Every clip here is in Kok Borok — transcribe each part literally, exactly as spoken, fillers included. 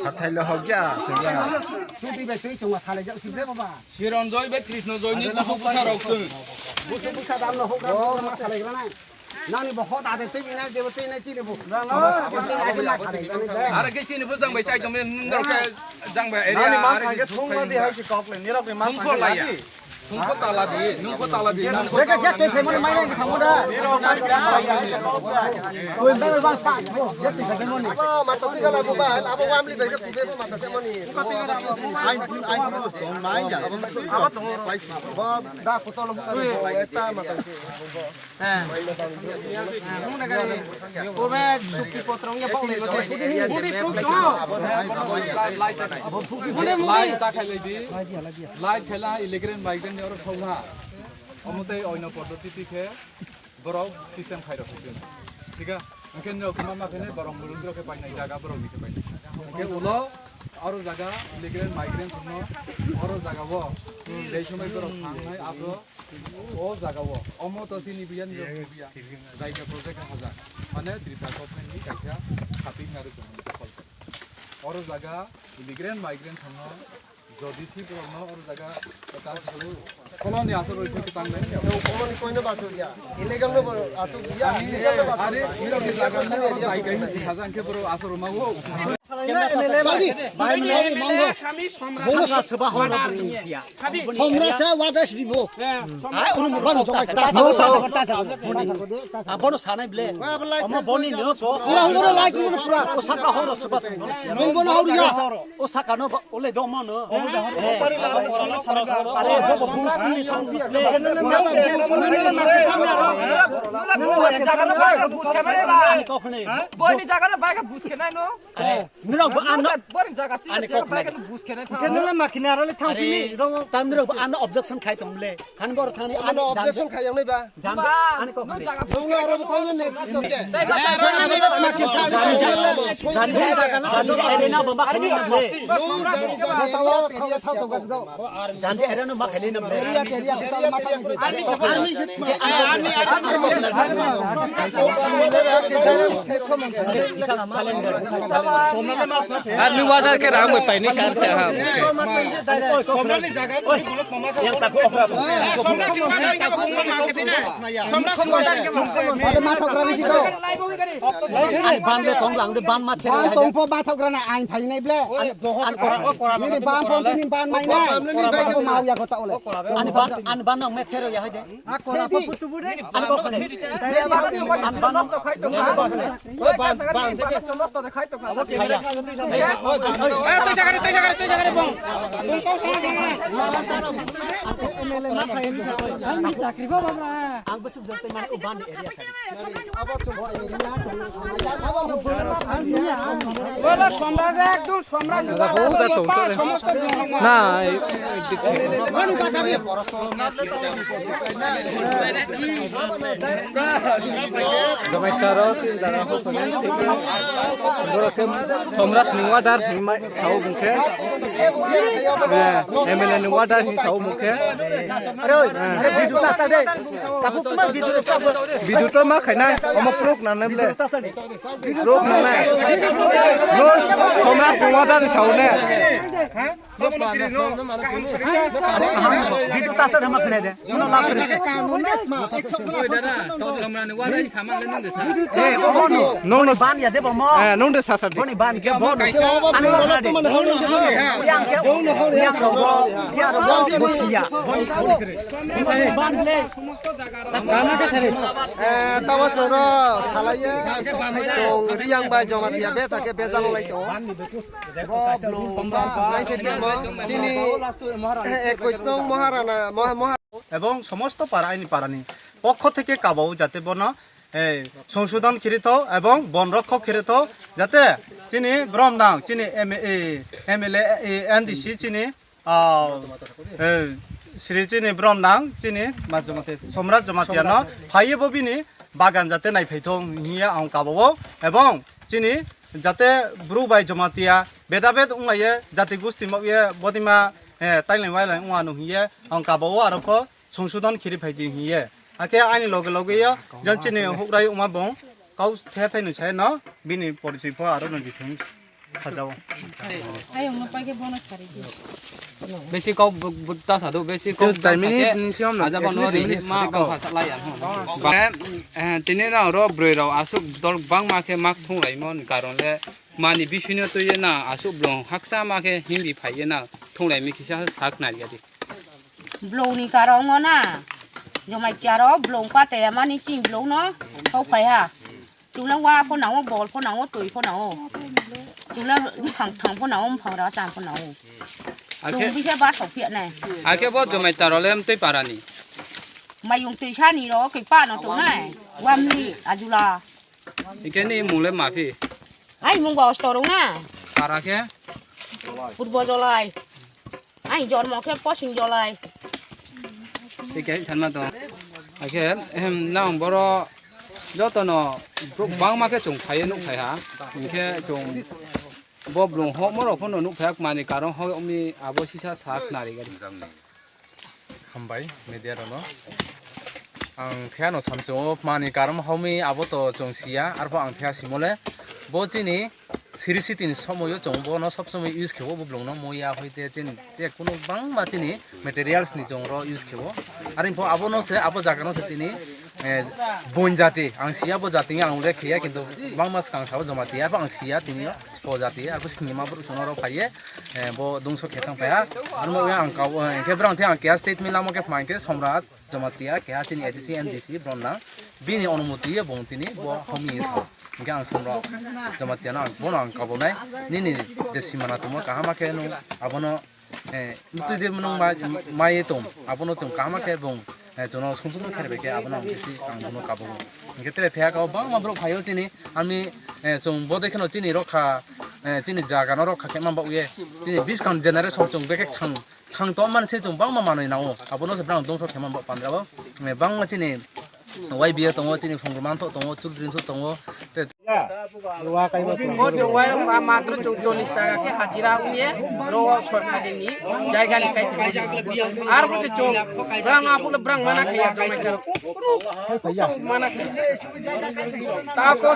Hathai le hok ya, thai ya. Chiranjoy bai Krishnajoy ni busu busa rok chwng. Busu busa dam no hok rok ma salai gra nai. Nani bo hot ade twi nai debo twi nai chini bo. Aro ke chini bo jang bai chai tong nang ke jang bai area. Nani ma aro ke thung ma di hai si kok le nirok ni ma thung ko la ya. Nungkho tala di, nungkho tala di, nungkho tala di. Beka jek tei phaimani mai nai samung da. Oi, bang, bang, bang. Jek tei phaimani. Abo mata twi gala bo ba, abo wamli bai ke pube bo mata se mani. Ai, ai, tong mai ya. Bo da ko tolo bo ka bo eta mata se. Hwnwi gari kobe sukti potro wngya bokni mate. Budi proof tongo. Budi mudi. Light ta khailai di. Light khaila illegal migrant ni oro thokha. Omo tei oino poddoti twi khe borok system khairok hwnkhe. Thik a? Hwnkhe nok ma ma khe borok bulung rok khe painai jaga borok ni khe painai. Hwnkhe ulo oro jaga illegal migrant no oro jaga o. Jai somai borok thangnai abo O jaga o, omo to chini biyan ni rok biya, jaga project hajak, mane Tripura government ni kaisa haping nari tong dokol. Oro jaga immigrant migrant thangno, jodi si borok no oro jaga ta kholo, kholo ni asol roi thang nai. Omo ni koino basu ya, illegal no basu ya, illegal no basu. Are, nirok ni jaga no jaga ni hajak ke borok asol roma o. Somrasa wadas dibo. Abono sanai ble. Omo boni no so. Pura horo lai kuno pura. O saka horo soba. Nung bono horo ya. O saka no ole do mo no. Are bo bo bus ni thang bus le. Boni jaga no bai ka bus ke nai no. Nirok bo ano Boring jaga si ani kok nai. Bus kene thang. Kene le makine arale thang pini. Tam nirok bo ano objection khai tong le. Han bor thani ano objection khai yang ba. Jan ani kok nai. Dong aro bo thang ne. Jani jani jani ere na bo makine na le. Jani ere no makine na le. Area area tal ma thang. Army water ke rang bai paini sar se ha. Ban le tong lang de ban ma ther. Tong po ba thok rana ang phai nai ble. Ni ban po ni ban mai nai. Ko ma ya ko ta ole. Ani ban ani ban nang me ther ya hai de. Ani kok kone. Ani ban. Tei sagare, tei sagare, tei sagare bong. Ang besuk jor tei mane o ban area sari. Wala somraj ekdom somraj. Na, Jamaitaro tin jara hosono sike. Borok se Somraj ni order hinwi sao bung khe. M L A ni order hinwi sao bung khe. Are, are, video ta sa de. Tapu kuma video ta sa. Video to ma khaina, omo proof na nable. Proof na na. No, Somraj ni order ni sao ne. Video ta sa de ma khne de. Muno la khne. Oi dada, to Somraj ni order ni saman le nung de sa. Eh, obo no. Nung no ban ya de bo mo. Eh, nung de sa sa de. Boni ban ke bo no. Ani mo na de. Yang ke. Yang ro bo. Yang ro bo. Bo siya. Boni, boni kre. Ban le. Tama ke sare. Eh, tamo choro salaiye. Chong Riyang bai Jamatia beta ke bejalo lai to. Bo blong ba lai ke mo. Chini, eh, ekush nong Maharana, Maha-, Maha-, Ebong somosto para aini parani pokkho theke kabao jate bono, eh, songsodon khirito ebong bon rokkho khirito jate chini brom nang chini M A, M L A, eh, N D C chini, ah, eh, sri chini brom nang chini ma Jamatia, Somraj Jamatia no phaiye bo bini bagan jate naiphai thong hiya ang kabao ebong chini jate bru bai Jamatia bedabed wnglaiye jati gusti mokye bodima, eh, tailai wailai wngwano hiye ang kabao aro pho songsodon khiri phaidi hiye. Hakhe ani loge loge yo jang chini hukrai wngma bong kau the thai no sai no, bini porichoi pho aro no details sajao. Ayong no paike bono sari di. Besi kau bu-, bu-, ta sadu, besi kau ta sake, aja bono ri ma kau phasa lai ya. Ba, eh, tini na ro broi rao asuk dol bangma khe mak thung lai mon karon le mani bisino tui na asuk blong haksa ma khe hindi phai ye na thung lai mi kisa sak na ya di. Blong ni karongo na, jomai kiaro blong pa te mani ching blong no, hau phai ha. Chula wa pho nango, bol pho nango, tui pho nango. Chula phang thang pho nango, phang ra chang pho nango. Akhe, chong bi khe ba sok phiya nai. Akhe bo jomai taro lem tei parani. Mayung tui sani ro khe pa no tongnai. Wamli ajula. Ikhe ni mung le maphi? Ai mung ba ostorong na. Para khe? Purbo Jolai. Ai jormo khe Posing Jolai. Ikhe sanma to. Akhe, ehem, nang boro joto no bangma khe chung phaiye nuk phai ha. Hinkhe chung bo blung hokmo rok phano nuk phai ha, mani karon hok mi abo sisa sak nari gari. Hambai media rokno. Ang phiya no samchungo mani karon hokmi abo to chwng siya, arpho ang phiya simole bo chini siri sitini somoyo chwng bono sob somoi use khewo bo blongno moya hoite tin je kuno bangma chini materials ni chwng ro use khewo. Ar pho abono se abo jaga no se tini, eh, bon jati ang siya bo jati ang ule khiya kintu bangma swkang sao Jamatia arpho ang siya tini. Bo jati, arpho sinima borok chwng oro phaiye, eh, bo dungso khe thang phaiya. Ano ang kabo, eh, hwnkhe borok thai ang keha statement lamo khe phai hwnkhe Somrat Jamatia, keha chini A D C, M D C, borok nang bini onumoti ye bo tini bo hokni sa. Hwnkhe ang Somrat Jamatia no ang bono ang kabonai, nini je simana tongmo kaham khe nwng abono eh, twi de mwnung ma-, mai tong, abono chwng kaham khe bung, eh, chwngno sung sung khe bai khe abono ang bisi ang bono kabo. Hwnkhe tere thaya kabo bangma borok phaio chini, ami, eh, chwng bo de kheno chini rokha, eh, chini jaga no rokha khe man bagwi, chini biskang generation chwng bekhe thang, thang tong man se chwng bangma manwi nango, abono se brang dongso khe man bak pandra o, eh, bangma chini Y B A tongo, chini phungrwma thok tongo, chudri thok tongo, te Bo chwng uairok ba matro chwng chollish taka khe hajira wngye, ro sorkari ni jaiga ni kai tongwi. Ar bo chwng brang aphuru brang mana khe ya, mana khe. Mana khe. Ta ko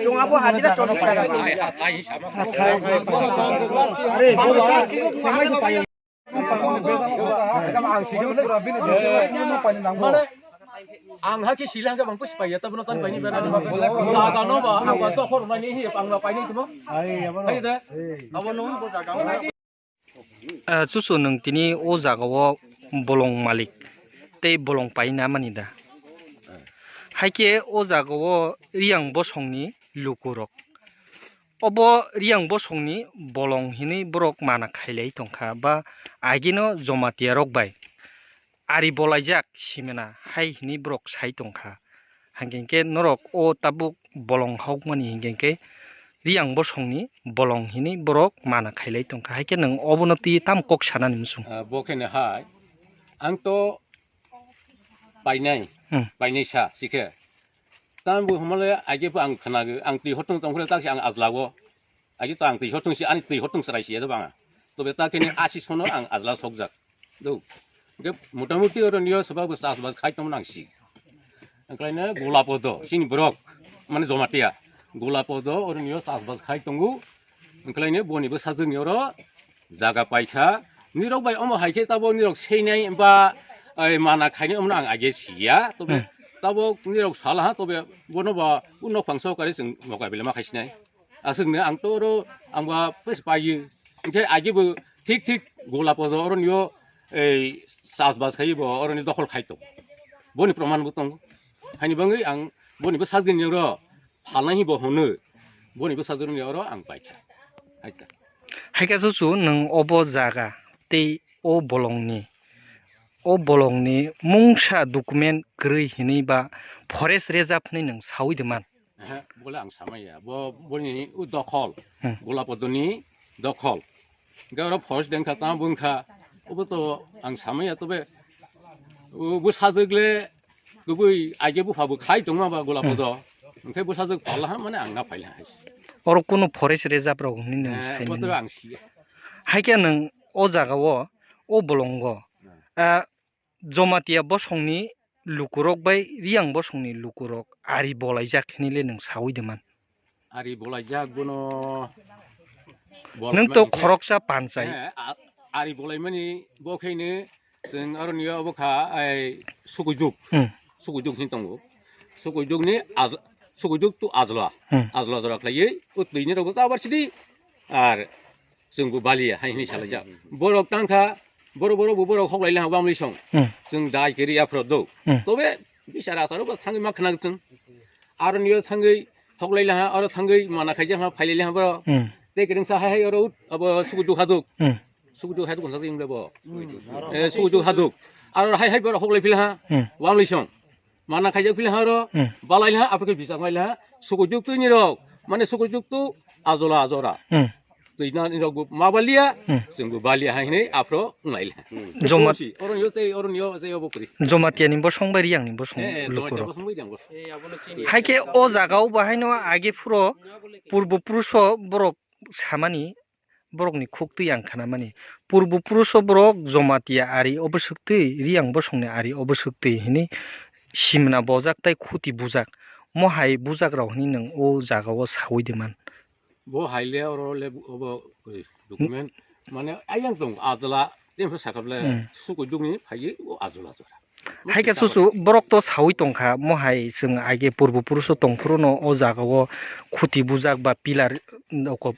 chwng abo hajira chollish taka khe. Ang hake sila hake bangko sipai ya, tabno tan paini bera. Jaga no ba, ang ba to khor mani hi, ang ba paini timo. Hai de. Abo no bo jaga. Ah, chuchu nwng tini o jaga o bolong malik tei bolong paina mani da. Haike o jaga o Riyang bosongni lukurok. Obo Riyang bosongni bolong hinwi borok mana khailai tongkha ba agino Jamatia rok bai ari bolaijak simena hai hinwi borok sai tongkha. Hingke hingke norok o tabuk bolong hokmani hingke hingke Riyang bosongni bolong hinwi borok mana khailai tongkha. Haike nwng obono twi tamo kok sanani muchung? Ah, bo khe ne hai, ang to painai, Hmm. painai sa sikhe. Tamo bo hwnmale age bo ang khnago, ang twi hotong tong phre tak se ang ajlago. Age to ang twi hotong si, ani twi hotong chwrai si ya banga. Tobe ta khe ni asi sono ang ajla sokjak. Do. Ge motamuti oro niyo soba bo chas bas khai tong nang si. Angkhlaine Golapodo, sini borok, mane Jamatia. Golapodo oro niyo chas bas khai tongo. Angkhlaine boni bo sajwk ni oro jaga paikha. Nirok bai omo hai khe tabo nirok seinai ba, ai, mana khainai omono ang age siya. Tobe Hmm. tabo nirok sala ha, tobe bono ba u nok phang sokari chwng mokabila ma khaisinai. Aswkno ang to oro ang ba pes paio. Hingke age bo thik thik Golapodo oro niyo ei chas bas khai bo oro ni dokhol khai tong. Boni proman bo tong. Haini bangwi ang boni bo sajwk ni oro phalnai hi bo hwnwi. Boni bo sajwk ni oro ang paikha. Hai ta. Haikhe chuchu nwng obo jaga tei o bolongni, o bolongni mungsa document kwrwi hinwi ba forest reserve hinwi nwng sawi de man? Ehe, bole ang samaya. Bo, boni u dokhol, Hmm. Golapodoni dokhol. Hingke oro forest dengkha, tamo bo wngkha. Obo to ang samaya, tobe o bo sajwk le kubui age bupha bo khai tongma ba Golapodo. Hmm. Hingke bo sajwk phala ha, mane ang na phaila hai. Oro kuno forest reserve rok hinwi nwng Eh, sai bo to mani? Ang siya. Haikhe nwng o jaga o, o bolongo, Hmm. ah, Jamatia bosongni lukurok bai Riyang bosongni lukurok ari bolaijak hinwi le nwng saui de man? Ari bolaijak bono bol Nwng to mani khe, khoroksa panchai. Eh, a-, ari bolaimani bo khaino chwng aroni obo kha, ai, Sukujuk. Hmm. Sukujuk hin tongo. Sukujuk ni aj-, Sukujuk tu Ajla. Hmm. Ajla jora khlaiwi, o twini rok bo chabar sidi. Ar chwng bo baliya hai hinwi salaijak. Borok tangkha, borok, borok bo borok hoklai laha bamli song. Hmm. Chwng dai kiri aphro do. Hmm. Tobe bisar acharo bo thangwi ma khna chwng. Aroni o thangwi hoklai laha, aro thangwi mana khaijak ha, phailai laha borok. Hmm. Tei kwrwngsa hai hai oro ut, abo Sukujuk haduk. Hmm. Sukujuk haduk hwnjak wng le bo. Hmm. Eh, Sukujuk haduk. Aro hai hai borok hoklai phi laha. Hmm. Bamli song. Mana khaijak phi laha oro. Hmm. Balai laha, apre khe bijak mai laha. Sukujuk twini rok. Mane Sukujuk tu Ajla ajora. Hmm. Twi na ni rok bo ma baliya, Hmm. chwng bo baliya hai hinwi aphro wnglai laha. Joma- Osi, oro nio tei oro nio tei obo kwrwi. Jomatiani bosong bai Riyangni bosong Eh, eh, lukurok. Jomatiani bosong bai Riyang bosong. Hai khe o jaga o bahaino age phuro purbo puruso borok samani, borokni khuk twi ang khnamani. Purbo puruso borok Jomatia ari obwswk twi, Riyang bosongni ari obwswk twi hinwi simna bojak tei khuti bujak. Mohai bujak rok hinwi nwng o jaga o saui de man. Bo hai le oro le obo, eh, document mane ayang tong Ajla, tei sakha le Hmm. Sukujuk ni phaiwi o Ajla jora. Hai khe susu borok to saui tongkha, mohai chwng age purbo puruso tongphuru no o jaga o khuti bujak ba pillar, oko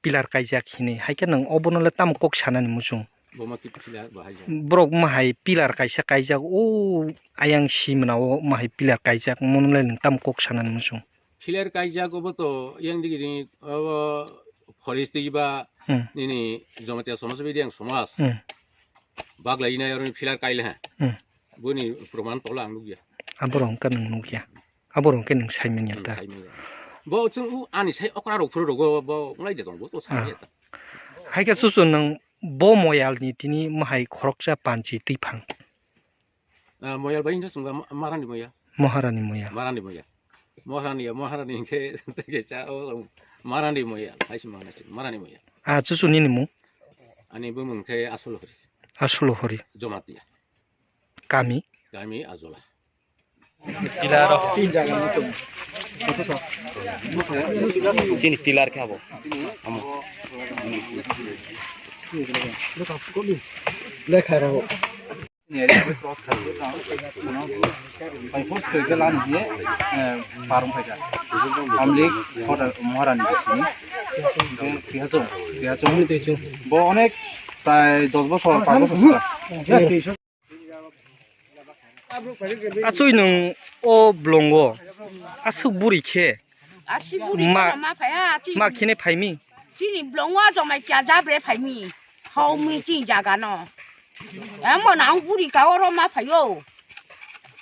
pillar kaijak hinwi. Hai khe nwng obono le tamo kok sanani muchung? Bo ma khe pillar bahai jak. Borok mohai pillar kaisa kaijak, o ayang simna o mohai pillar kaijak, mono le nwng tamo kok sanani muchung? Pillar kaijak obo to yang digi ni obo forest twi ba Hmm. nini Jomatia somaj bai Riyang somaj. Hmm. Baglai nai oro pillar kaile ha. Hmm. Boni proman tola ang nukya. Aborok hwnkhe nwng nukya. Aborok hwnkhe nwng saimanya Hmm, ta. Saimanya. Bo chwng u ani sai okra rok phuru rogo bo ngai de tong bo to Ah. saimanya ta. Hai khe susu nwng bo moyal ni tini mohai khoroksa panchi twiphang. Ah, moyal bai hindu sungga ma-, marani moyal. Moharani moyal. Marani moyal. Moharani ya, moharani hingke tege cha o marani moyal. Hai si mana chun marani moyal. Ah, chuchu nini mung? Ani bumung khe Asolo Hori. Asolo Hori. Jomatia. Kami? Kami Ajola. Pillar o. Chini pillar khe abo. Amo. Lekha rao. Bai hos khe ke lan hiye, eh, parung phaida. Amlik sota Moharani bisini. Ke kihachung, kihachung. Bo onek prai dos bosor, panch bosor sota. Achoi nwng o blongo aswk buri khe Asi buri ma, ma phaya, chini ma khene phaimi? Chini blongo Jomai cha jabre phaimi. Haumi chini jaga no. Amo na ang buri ka oro ma phayo.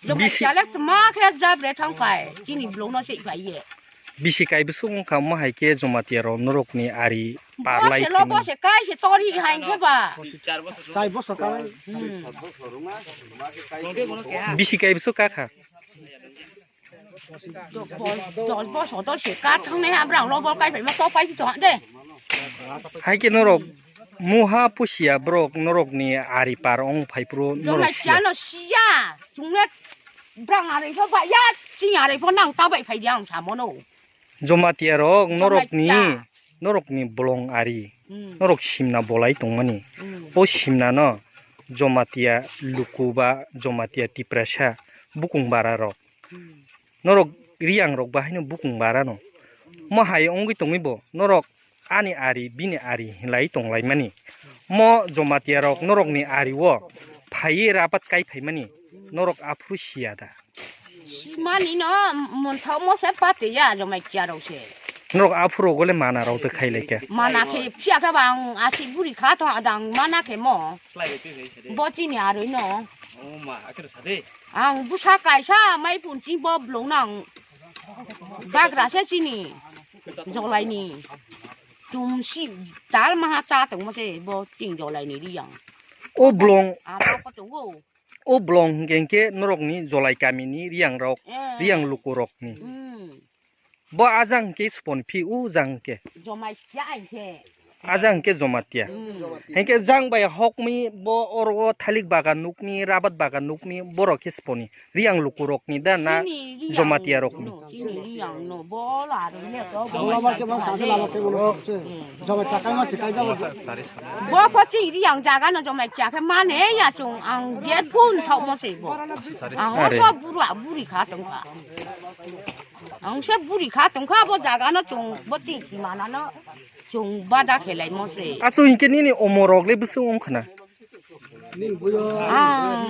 Jomai Bisi- cha le tma khe jabre thang phai. Chini blongo se phaiye. Bisi kai bwswk wngkha mo hai khe Jomatia rok norok ni ari parlai Bo se lo, khe bo se kai se tori hai khe ba. Chai bosor ka. Hmm. Bisi kai bwswk ka kha. Dos, dos bosor to se ka thangnai ha, brang lobol kai phaima kok pai tong de. Hai khe norok muha pusia borok norok ni ari par ong phai phuru norok Jomai sia. Siya no siya. Chungne brang ari pho ba ya, chini ari pho nang ta bai phai di ang samono. Jomatia rok norok ni, Jomatia. Norok ni bolong ari. Hmm. Norok simna bolai tongmani. Hmm. O simna no Jomatia luku ba Jomatia Tiprasa bukung bara rok. Hmm. Norok Riyang rok bahaino bukung bara no. Mo hai wngwi tongwi bo norok ani ari bini ari hinlai tonglaimani. Mo Jomatia rok norok ni ari o phaiwi rapat kai phaimani norok aphuru siya da. Simani no monthok mo se pate ya Jomai cha rok se. Norok aphuru gole mana rok de khai lai khe. Mana khe phiya khe bang asi buri kha to adang mana khe mo. Bo chini aroi no. Ang bwsa kaisa mai punchi bo blong nang bagra se chini jolai ni tum si dal maha cha tong mo se bo ching jolai ni Riyang. O blong, ama ko tongo. O blong hingke hingke norok ni jolai kami ni Riyang rok, Eh. Riyang luku rok ni. Hmm. Bo ajang ke supon phi o jang ke. Jomai cha ai khe. Ajang ke Jomatia. Hmm. Hengke jang bai hokmi bo oro thalik bagan nukmi, rabat bagan nukmi, borok ke sponi. Riang lukurokni da na Chini Riang Jomatia rokni? No, chini Riang no, bo la ro le ko, bo Lama ke bang sa ke lama ke bono sa se. Hmm. Jomai chakai ma chakai jabo. Bo pho chini Riang jaga no Jomai chakhe mane ya chung ang je phun thok mo se bo. Ang Are. So buru buri kha tong kha. Ang se buri kha tong kha bo jaga no chung bo ti mana no. Chung bada khelai mo se. Achu hinkhe nini omorok le bwswk wng khna? Ah,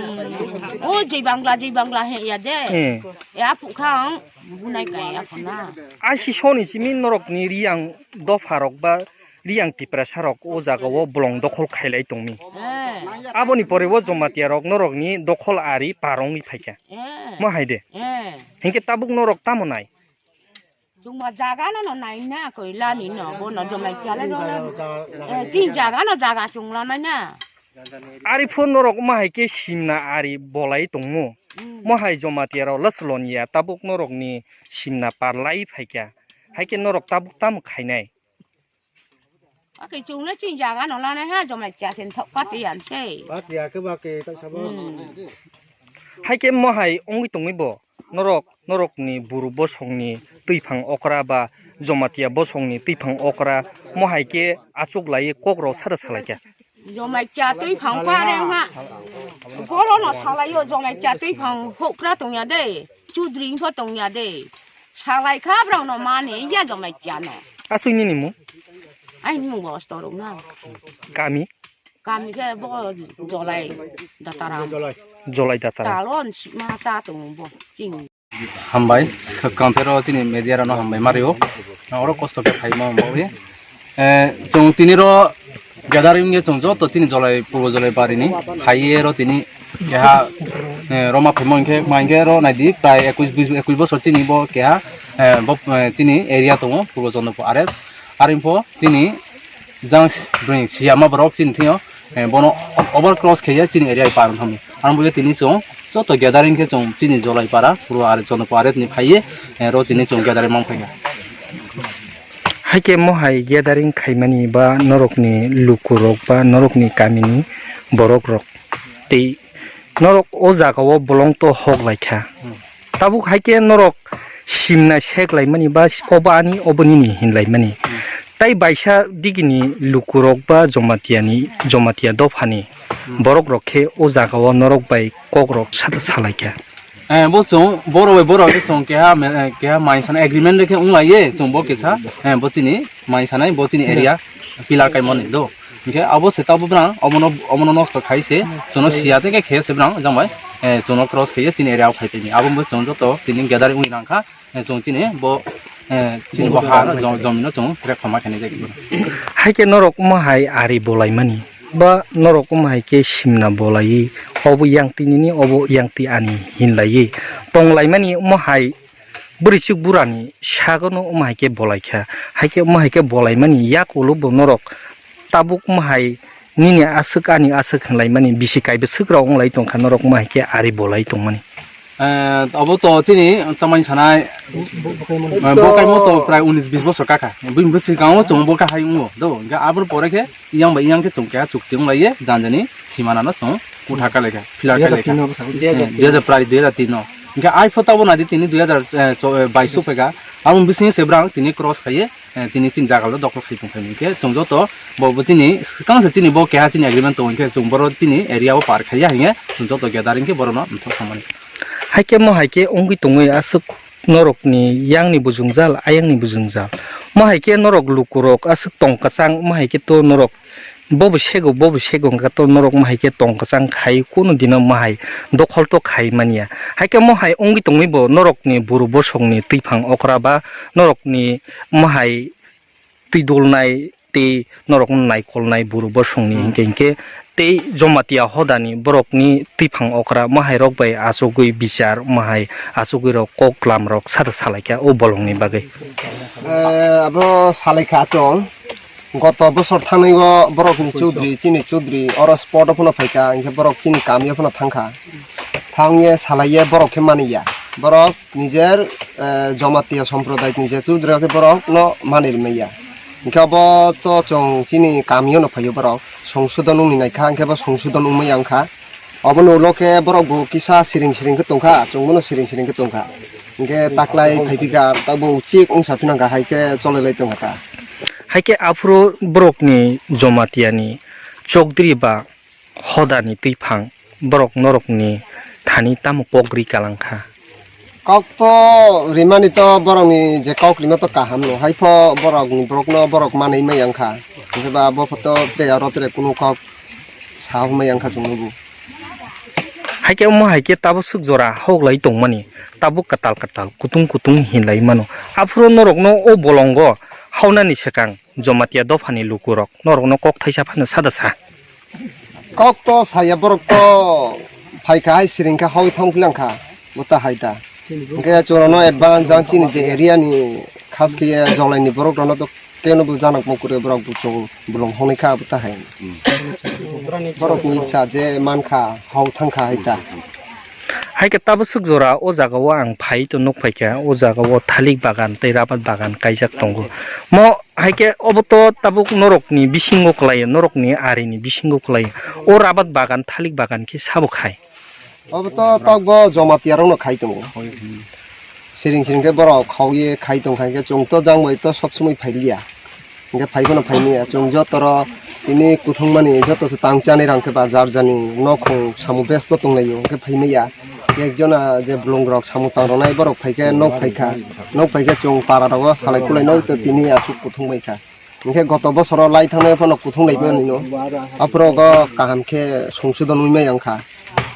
o jai bangla, jai bangla he ya de. Hmm. Ya phu kha ang bunai kai ya khna. Asi soni simi norok ni Riang dopha rok ba Riang Tiprasa rok o jaga o bolong dokhol khailai tongmi. Eh. Aboni pore o Jomatia rok norok ni dokhol ari parongwi phaikha. Eh. Mo hai de. Eh. Hinkhe tabuk norok tamo nai? Chwngma jaga no, no nai na koi lani no, bo no Jomai chala no. Eh, tin jaga no jaga chwng la nai na. Ari phone norok ma hai ke simna ari bolai tongmo. Hmm. Mo hai Jomatia rok laslon ya tabuk norok ni simna parlai phaikha. Hai ke norok tabuk tamo khainai? Ake chwngno chini jaga no lanai ha, Jomai chasen thok pati yan se. Pati ya ke ba ke tak sabo. Hmm. Hai ke mo hai ongwi tongwi bo norok, norok ni buru bosong ni twiphang okra ba Jomatia bosong ni twiphang okra mo hai ke achuk lai kok rok sara salai kha. Jomai cha twiphang pare ha. Goro no salai yo Jomai cha twiphang hokra tong ya de. Chudri pho tong ya de. Salai kha brao no mani ya Jomai cha no. Aswk nini mung? Ai ni mung bo Storok na. Kami? Kami khe bo Jolai Dataram. Jolai Dataram. Talon si ma ta tong bo chini. Hambai, swkang thero chini media rano hambai mario. Oro kosto khe phaimo hambai. Eh, chwng tini ro gathering ye chwng joto chini Jolai, Purbo Jolai barini phaiye ro tini keha, eh, roma phaimo hinkhe, ma hinkhe ro naidi prai ekush, ekush bosor chini bo keha, eh, bo, eh, chini area tongo Purbo Chondrapur are. Are info chini jang bwrwi siyama borok chini thio, eh, bono over cross khaiya chini area par thangni. Ang bo tini chwng joto gathering khe chwng chini Jolai para, Purbo are Chondrapur are tini phaiye, eh, ro chini chwng gathering mang phaikha. Hai khe mo hai gathering khaimani ba norokni lukurok ba norokni kamini borokrok tei norok o jagao bolong to hok lai kha. Hmm. Tabuk hai khe norok simna sek laimani ba obo ani obo nini hin laimani. Hmm. Tai baisa digini lukurok ba Jomatiani, Jomatia dophani Hmm. borokrok khe o jagao norok bai kokrok sata salai kha. Eh, bo chwng, borok bai borok khe chwng keha, eh, keha mai sana agreement khe wng lai ye, chwng bo kisa, eh, bo chini mai sanai, bo chini area pillar kaimani do. Hinkhe abo se tabuk bwrang, omono, omono nosto khai se, chwngno siya tei khe khe se bwrang, jang bai, eh, chwngno cross khaiye chini area o khai tini. Abo bo chwng joto tini gathering wngwi nang kha, eh, chwng chini bo, eh, chini bo ha no jom-, jomino chwng rek khoma khainai jai. Hai khe norok omo hai ari bolaimani. Ba norok omo hai khe simna bolaiwi, obo yang twi nini, obo yang twi ani hinlaiwi tonglaimani omo hai bwrwichwk burani sagono omo hai khe bolai kha. Hai khe omo hai khe bolaimani yak ulo bo norok tabuk omo hai nini aswk ani aswk hinlaimani bisi kaiba swk rok wnglai tongkha norok omo hai khe ari bolai tongmani. Eh, abo to chini tamani sanai, eh, bo kaimo to prai unis bis bosor kakha. Bini bwswk kango chwng bo kahai wngo. Do, hingkhe aboni pore khe yang bai yang khe chwng keha chukti wnglaiye, janjani simana no chwng kutha kalaikha, pillar kalaikha. Dui hajar tin no bwskango. Eh, dui hajar prai dui hajar tin no. Hingkhe ai pho tabo naidi tini dui hajar, eh, cho-, eh, bais suk phaikha. Aboni bisingo se bwrang tini cross khaiye, eh, tini chini jaga lo dokhol khai tongkha. Hingkhe chwng joto bo, bo chini swkang se chini bo keha chini agreement tongo, hingkhe chwng boro chini area o par khaiya hingkhe chwng joto gathering khe borok no mthok samani. Hai khe mo hai khe wngwi tongwi aswk norokni yangni bujungjal, ayangni bujungjal. Mo hai khe norok lukurok aswk tong kwchang, mo hai khe to norok bobo sego, bobo sego wngkha to norok mo hai khe tong kwchang khai kunu dino mo hai dokhol to khai manya. Hai khe mo hai wngwi tongwi bo norokni buru bosongni twiphang okra ba norokni mo hai twi dulnai tei norokno naikolnai buru bosongni Hmm. hinkhe hinkhe tei Jomatia hodani borokni twiphang okra mahairok bai achugwi bichar mahai achugwirok kok lamrok sata salaikha o bolongni bagwi. Eh, abo salaikha chwng. Goto bosor thangwi o borokni chudri, chini chudri oro spot o phano phaikha, hinkhe borok chini kamio phano thangkha. Thangye salaiye borok khe maniya. Borok nijer, eh, Jomatia somprodai ni je chudri rok khe borok no mani rwmaiya. Hingke abo to chwng chini kamio no phaio borok, songsodon wngni naikha, hingke bo songsodon wngmaya wngkha. Obono ulo khe borok bo kisa siring siring khe tongkha, chwng bono siring siring khe tongkha. Hingke taklai phaiphikha, tabuk chik wngsa phino kahai khe cholai lai tongkha ta. Haikhe aphuru borokni Jomatiani chokdri ba hodani twiphang borok norokni thani tamo kok ri kalang kha? Kok to rimani to borokni je kok rima to kaham no, haipho borokni, borokno borok manwi maya wngkha, hingke ba bo photo tei aro tere kunu kok sa hwnmaya wngkha chwngno bo. Haikhe omo haikhe tabuk swk jora hok lai tongmani, tabuk kwtal kwtal kutung kutung hinlai mano. Aphuru norokno o bolongo haunani swkang Jamatia dophani lukurok norokno kok thaisa phano sada sa. Kok to saya, borok to phaikha hai siring kha, hoi thong philang kha, bo ta hai ta. Hingke chwngno advance jang chini je area ni khas khe jolai ni borok rokno to keno bo janok mukuri borok bo chwng bolong hongnai kha, bo ta hai. Borok ni icha je man kha, hau thang kha hai ta. Hai khe tabuk swk jora o jaga o ang phai to nuk phai kha, o jaga o thalik bagan tei rabat bagan kaijak tongo. Mo Hai khe obo to tabuk norokni bisingo kwlaio, norokni arini bisingo kwlaio. O rabat bagan, thalik bagan khe sabo khai? Obo to tokbo Jamatia rokno khai tongo. Siring siring khe borok khao ye khai tong kha, hingkhe chwng to jang bai to sob somoi phai liya. Hingkhe phai phano phai maya. Chwng joto ro tini kuthung mani joto se tang chanai rang khe ba jar jani nokhung samung besto tong laio, hingkhe phai maya. Ekjona je bolong rok samung tang rwnai borok phai khe nok phai kha. Nok phai khe chwng para rogo salai kulai no to tini aswk kuthung bai kha. Hingkhe goto bosoro lai thangnai phano kuthung lai phano nino. Aphuru go kaham khe songsodon wngmai wngkha.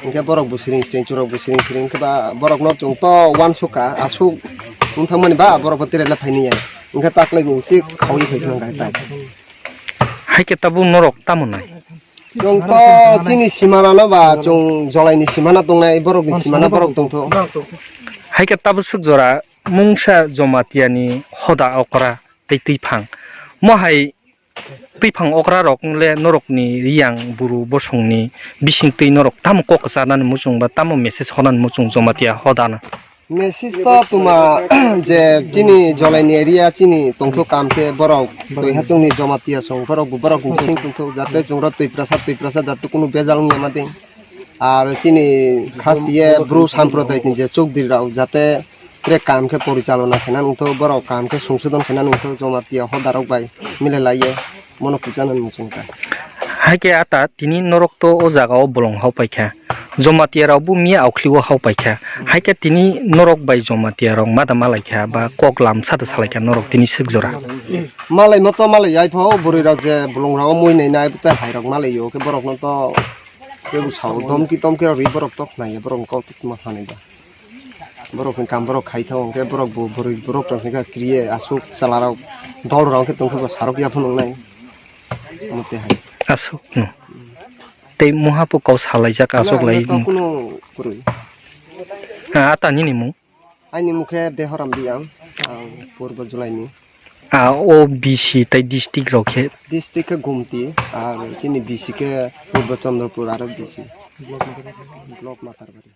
Hingkhe borok bo siring siring, chwrok bo siring siring, hingkhe ba borok no chwng to uansuk kha, aswk wng thangmani ba borok bo tere le phaini ya. Hingkhe taklai bo chik khaui phai phano gai ta. Hai khe tabuk norok tamo nai? Chwng to chini simana no ba, chwng jolai ni simana tongnai, borok ni simana borok tongtho. Hai khe tabuk swk jora mungsa Jamatia ni hoda okra tei twiphang. Mo hai twiphang okra rok le norok ni riyang buru bosong ni bising twi norok tamo kok kwcharnani muchung ba tamo message honani muchung Jamatia hoda no? Message to tuma je chini jolai ni area chini tongtho kam khe borok twi ha chwng ni Jamatia song borok bo borok ni bising tongtho jate chwng ro twi prasa twi prasa jate kunu bejal wngya ma ding. Ar chini khas khe ye Bru Sampradayik ni je chokdri rok jate tre kam khe porichalona khaina nungtho, borok kam khe songsodon khaina nungtho, Jamatia hoda rok bai mile lai ye bono kwchana nung chwng kha. Hai khe ata tini norok to o jaga o bolong hao pai kha, Jamatia rok bo miya aukhli o hao pai kha, hai khe tini norok bai Jamatia rok ma da malai kha ba kok lamsa da salai kha norok tini swk jora? Malai ma to malai ya pho, bwrwi rok je bolong rok o mui nai nai tei hai rok malai o khe borok no to. Kebo sao, domki tomki rok ri borok tok nai, borok ni kok tuma khanai ba. Borok ni kam borok khai thango, hingke borok bo bwrwi borok rok hingke kriye aswk chwla rok dol rok hingke tongkhe bo sarok ya phano nai. Omo twi hai. Aswk no. Tei muha po kok salaijak aswk lai. Kuno kwrwi. Ha, ata nini mung? Aini mung khe Dehoram Biyang, ang Purbo Julaini. A, o B C tei district rok khe? District khe Gumti, ar chini B C khe Purbo Chandrapur aro B C. Block Matarbari.